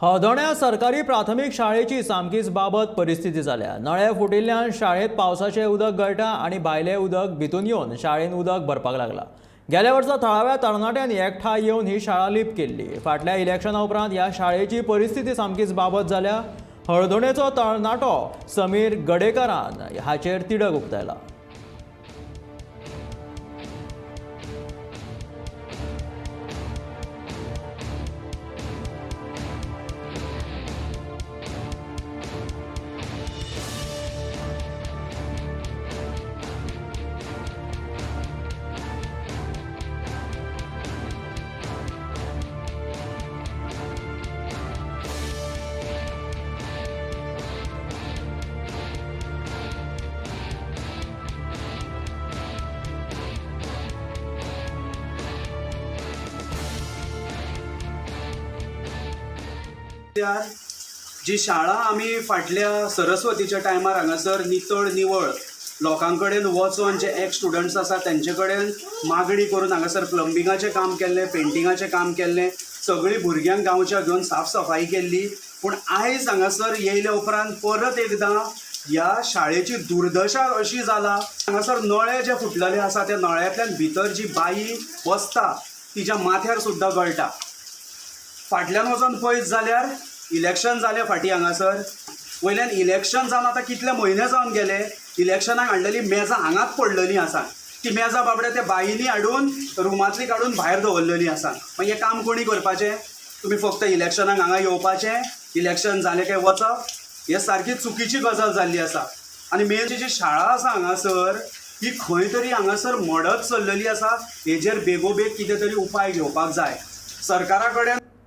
हळदोण्या सरकारी प्राथमीक शाळेची सामकीच बाबत परिस्थिती जाल्या. नळे फुटिल्ल्यान शाळेंत पावसाचें उदक गळटा आनी भायलें उदक भितून येवन शाळेंत उदक भरपाक लागलां. गेल्या वर्सा थळाव्या तरणाट्यांनी एकठांय येवन ही शाळा लीप केल्ली. फाटल्या इलेक्शना उपरांत ह्या शाळेची परिस्थिती सामकीच बाबत जाल्या. हळदोणेचो तरणाटो समीर गडेकारान हाचेर तिडक उक्तायला. त्यार जी शाळा आमी फाटल्या सरस्वतीच्या टायमार हांगासर नितळ निवळ लोकां कडेन वचोन जे एक्स स्टुडंट्स आसा तेंचे कडेन मागणी करून हांगासर प्लंबिंगाचें काम केल्लें, पेंटिंगाचें काम केल्लें, सगळीं भुरग्यांक गांवच्या घेवन साफ सफाई केल्ली. पूण आयज हांगासर येयल्या उपरांत परत एकदां ह्या शाळेची दुर्दशा अशी जाला, हांगासर नळे जे फुटलेले आसा त्या नळ्यांतल्यान भितर जी बाई बसता तिच्या माथ्यार सुद्दां गळटा. फाटल्यान वचोन पळयत जाल्यार इलेक्शन जालें फाटीं हांगासर, वयल्यान इलेक्शन जावन आतां कितले म्हयने जावन गेले, इलेक्शनाक हाडलेलीं मेजां हांगाच पडलेलीं आसा. ती मेजां बाबड्या त्या बाईंनी हाडून रुमांतलीं काडून भायर दवरलेलीं आसा. मागीर हें काम कोणी करपाचें? तुमी फक्त इलेक्शनाक हांगा येवपाचें, इलेक्शन जालें काय वचप? हे सारकी चुकीची गजाल जाल्ली आसा. आनी मेन जी शाळा आसा हांगासर ही खंय तरी हांगासर मोडत चल्लेली आसा. हेजेर बेगोबेग कितें तरी उपाय घेवपाक जाय सरकारा कडेन.